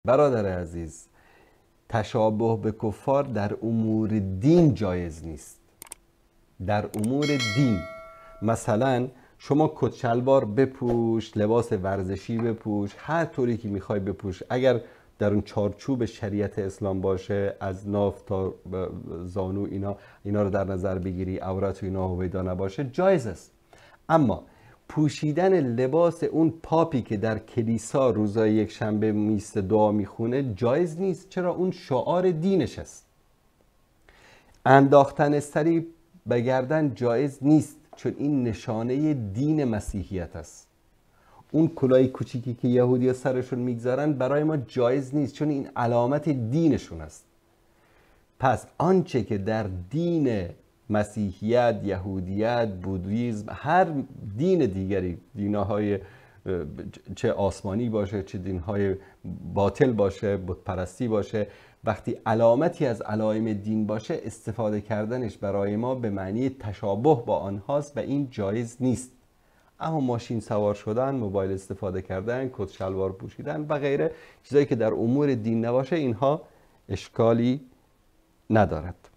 برادر عزیز، تشابه به کفار در امور دین جایز نیست. در امور دین مثلا شما کت شلوار بپوش، لباس ورزشی بپوش، هر طوری که میخوای بپوش، اگر در اون چارچوب شریعت اسلام باشه، از ناف تا زانو اینا رو در نظر بگیری، عورت و اینا هویدا نباشه، جایز است. اما پوشیدن لباس اون پاپی که در کلیسا روزای یک شنبه میسته دعا میخونه جایز نیست. چرا؟ اون شعار دینش است. انداختن صلیب به گردن جایز نیست، چون این نشانه دین مسیحیت است. اون کلاه کوچیکی که یهودی‌ها سرشون میگذارن برای ما جایز نیست، چون این علامت دینشون است. پس آنچه که در دین مسیحیت، یهودیت، بودیزم، هر دین دیگری، دینهای چه آسمانی باشه چه دینهای باطل باشه، بتپرستی باشه، وقتی علامتی از علائم دین باشه، استفاده کردنش برای ما به معنی تشابه با آنهاست و این جایز نیست. اما ماشین سوار شدن، موبایل استفاده کردن، کت شلوار پوشیدن و غیره، چیزایی که در امور دین نباشه، اینها اشکالی ندارد.